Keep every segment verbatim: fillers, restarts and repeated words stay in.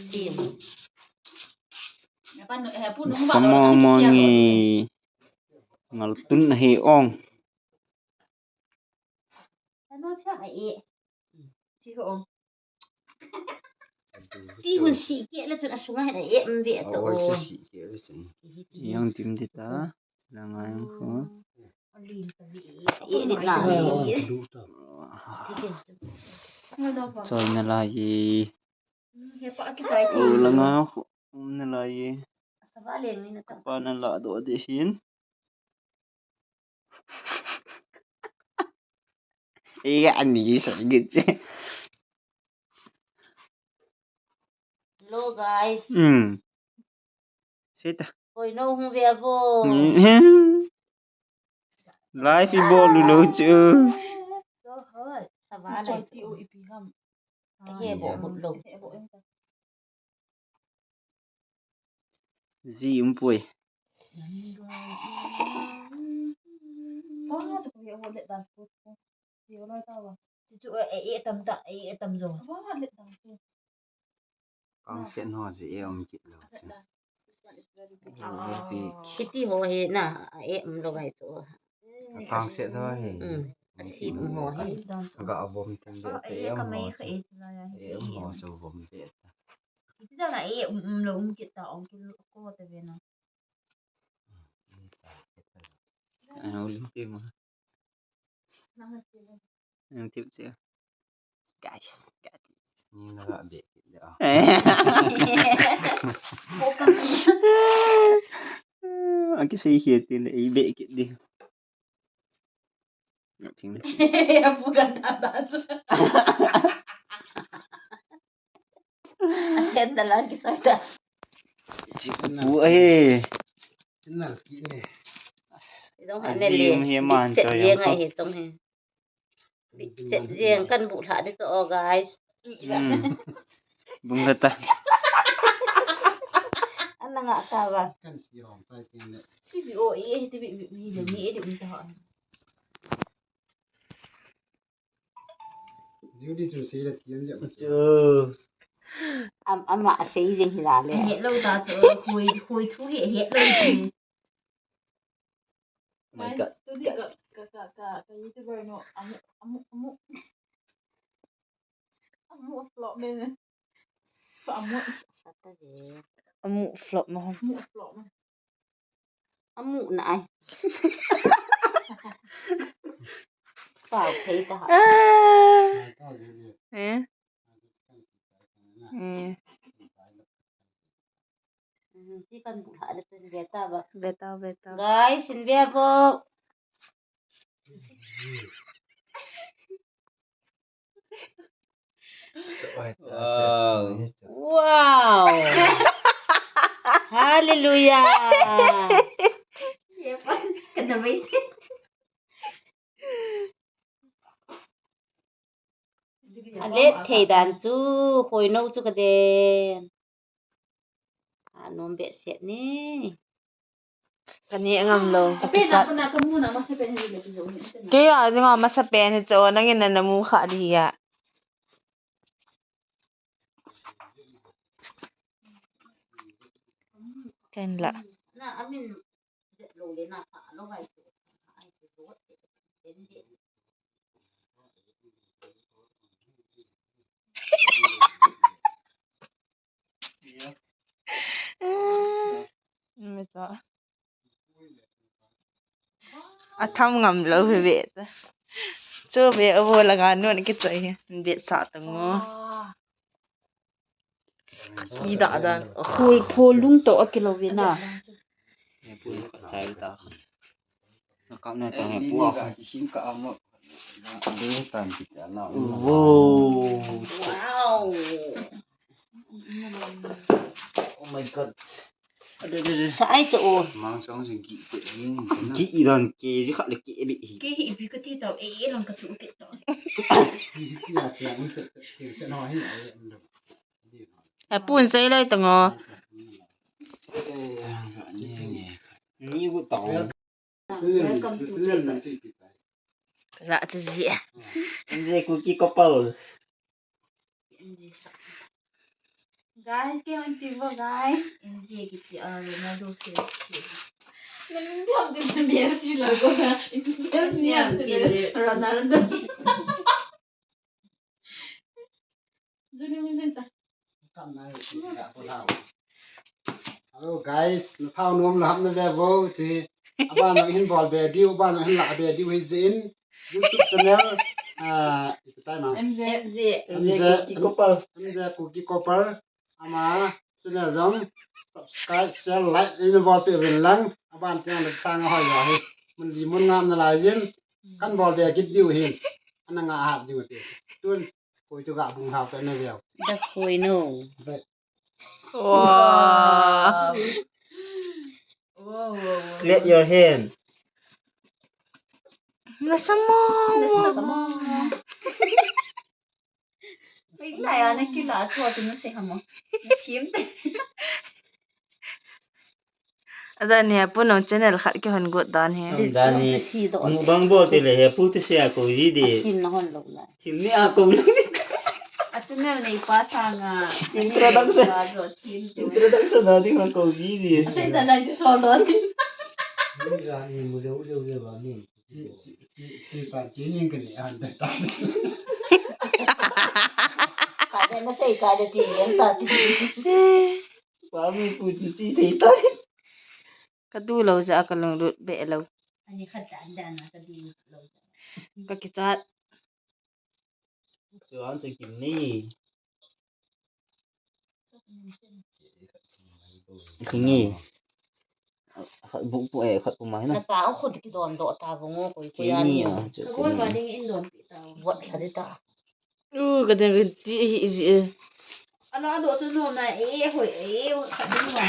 Sim. Sama mangi ngal tun na he ong. Ano siya ai. Ti hon si ke le tun asunga he ai em ve to. Yang tim ti ta. Langa yang ho. Choi na lai e. O langa ho. Um na lai e. Kapa na la do de hin. Iya ani sa git. Hello guys. Hmm. Seta. Oi no hung ve vo. Life i bol lou chu. Savalai. Choi ti o ipi ham. He bo but lou. Ji um poi. Chu chu e e tam ta e e tam jo. Kang sen ho ji e um kit lou. Kiti ho he na e um lou ai chu. Kang set ho he. Asi um ho he. Ga vom tem de te um ho. E um ho chu vom de. Kiti da na e um um lou um kit ta ong kit ko te ve na. Ano lim te mo. Ang tip siya. Guys, guys. Ni na ga be kit de. Ang kisay hiya tila e be kit de. Nothing. Bukan atas. Asen dalan kita dah. Chiku ahe. Kenal kine. Itong ha ne le. Azim hi man choi yang he tong he. Bichet jeng kan bu lha de to guys. Bung lata. Ana nga ta ba. Kan si rom tai kine. Si bi o e ti bi bi le ni e de um ta ha. Judy chu sei la thiam jep. Chu. Am, ama sei jeng hi la le. Hello ta chu. Hui, hui thu hi hello chu. My God. Today ka, ka, ka, ka, ka YouTuber no, amu, amu, amu. Amu flop me. Amu. Saturday. Amu flop mo. Amu flop mo. Amu na ai. Pau phei ta ha. Eh. Eh. Ti kan bu ha le pen beta ba. Beta, beta. Guys, in be bo. Wow. Wow. Hallelujah. Alet thei dan chu, khoi no chu ka den. A nom behseh ni. Ka neh ngam lou. Ka kichat. Kei a dinga masa pen hi chu nangin na na mu kha di a. Ken la. A tham ngam lou hi ve ta. Chu ve a vo la ga nun ki choi hi. Ve sa ta ngo. Ki da da. Phul, phul lung to a ki lo ve na. Wow. Oh my God. Sa ai to o. Mang song sing ki te ni. Ki i dan ke ji kha le ke bi hi. Ke hi bi ka ti tau e e lang ka chu ke tau. Ki ya ke ang te te se no hi ai. A pun sei lai ta ngo. Ni gu tau. Welcome to Jacob. Za chi ji. N J Kuki couples. Guys, kei hon ti bo, guys. N J kiti a Ronaldo fans kiti. Nang diam ti Messi la ko na. N J ti Ronaldo. Juni mi ta. Hello guys, na thao nom la ham na ve bo ti. Aba na hin bol be diu, aba na hin la be diu hi jin. YouTube channel, ah, ipi tai ma. M J. M J. M J. M J Kuki Couple. M J Kuki Couple. Ama channel jong subscribe, share, like, in bol pe vin lang. Aban tiang le sang hoi ya hi. Mun di mun ngam na lai yin. Kan bol be kit diu hin. Ana nga hat diu te. Tun koi tu ga bung hau ka na veo. Da koi no. Wow. Wow, wow, wow. Clap your hand. Na samo. Na samo. Wait, na ya, na kila, chua tu na se hamo. Na kim te. Adani, apu nong channel khat kihon got dan he. Am dani. Mukbang bol te le he, pu te se a ko ji de. Asin na hon lo la. Thim ni a ko lo ni. A channel nei pa sanga. Introduction. Introduction na ding ko ji de. Asin na na di so lo. Ni ga ni mu de u de u de ba ni. Chi, chi, chi, chi pa, chi ning ka ni an da ta. Ka de na sei ka de ti yan ta ti. Pa mi pu ti chi thei ta. Ka du lo ja ka lunglut be lo. Ani khat ta da na ka du lo. Ka kichat. Chuan chu kim ni. Kingi. Khat buk pu e, khat pu mai na. Ka cha khut ki don do ta vong o koi koi ani. Kingi a, chu ka gon ma ding in don pi ta. Vot kha de ta. U ka ding ti hi ji e. Ano ado chu no na e hoi e khat ding wa.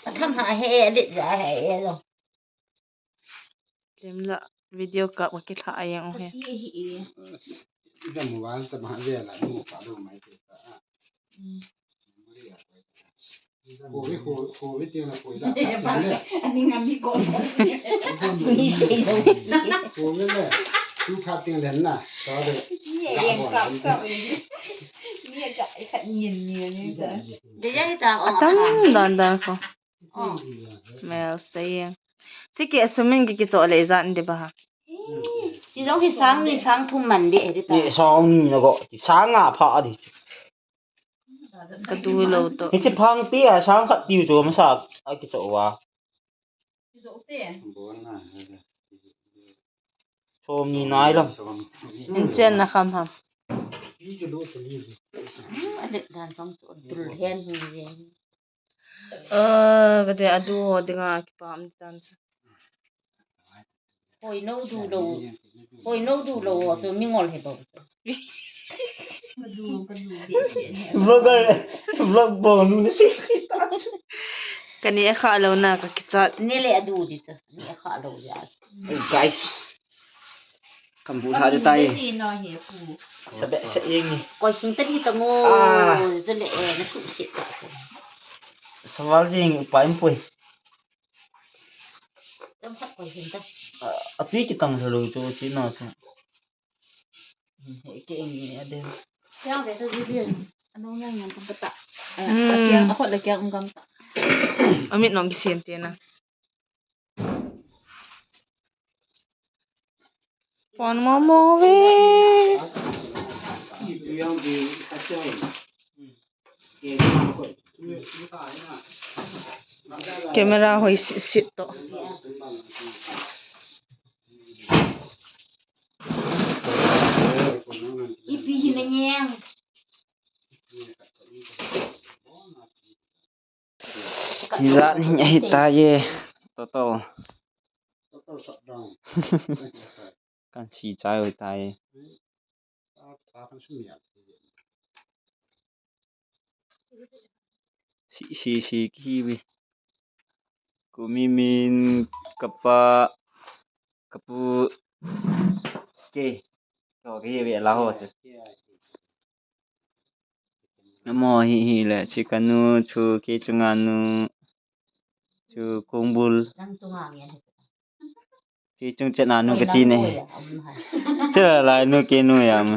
Atham ha he e lit ja he e lo. Lim la video kap ka kithla a yang u he. Kati hi e. Ida mobile ta ma ve la nu pa do mai te ta. Ko vi ko ko vi ti na ko ida. Ani ngam mi ko. Mi sei lo si. Ko vi le. Tu pha ting len na. Sa de. Ni e yang kap kap. Ni e ka e khat nyin ni ni ta. De ya ta o. Atam dan dan ko. Mel saying. Siki asumin ki kicho le jan de ba. Si jong hi sang ni sang thum man de he ta. Ni sang ni na go. Sang a pha di. Ka du lo to. Hi chi phang ti a sang khat ti chu masa a kicho wa. Som ni nai lam. In chen na kham ham. Ale dan jong chu dul hen hi je. Aa, ka te adu ho dinga kipah um tan chu. Hoi no du lo. Hoi no du lo ho chu mi ngol he bou chu. Vlogger, vlog bou nu na si si ta chu. Ka ni e kha lo na ka kichat. Ni le adu di chu. Ni e kha lo ya. Hey guys. Kan bu tha de tai. Ni no he pu. Sabe se yeng ni. Koi hing ta di ta ngo. Ah. Zo le e na su se ta chu. Sawal jing pa in pui. Tam khat koi hing ta. Ah, api ki tang lo chu ti na chu. He ke eng ni a den. Kiang ve ta ji di. Ano yang yang tam ta. Hmm. A kiang a khot la kiang um gam ta. Amit nong ki siem ti na. Pon mo mo ve. Camera hoi sit sit to. Ipi hi na nyeng. Hijat hi ahi ta ye. Toto. Kan si chai oi ta ye. Si si si ki wi. Ku mi min kapa kapu ke. To ki wi la ho se. Namo hi hi le, chi kanu, chu ki chunga nu, chu kungbul. Ki chung chet na nu ka ti ne. Chu la lai nu ki nu ya ma.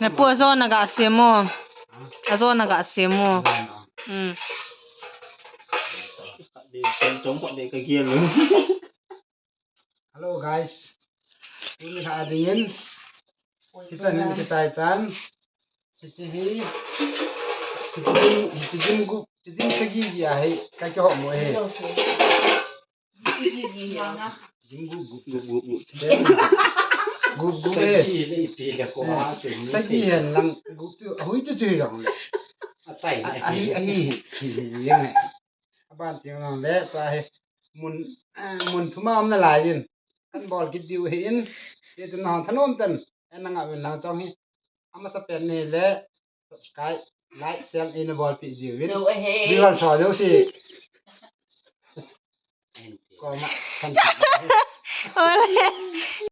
Napu ajo naga sem o. Ajo naga sem o. Hmm. Hello guys. Tuni ha dingin. Kitchen in kichai tan. Hiche hi. Hiche jing, hiche jing gu, hiche jing sagi hi ahi. Ka kihom mo hi. Jing gu gu gu gu gu. Gu gu he. Sagi le ipi le ko ha chu. Sagi hen lang gu chu, ahui chu chu jong le. Achai le. Ahi, ahi, hi, hi, hi, yang he. Aban tiang lang le, ta hi. Mun, eh, mun thuma um nalai in. Kan bol kit diu ahin. Hichu nahon thanom tah in. Eh, nanga uvin lang chong hi. Amasa pen nile. Subscribe, like, share, eina bolpeh diuvin. Viewers ho jouse. Koma, thank you. Ole.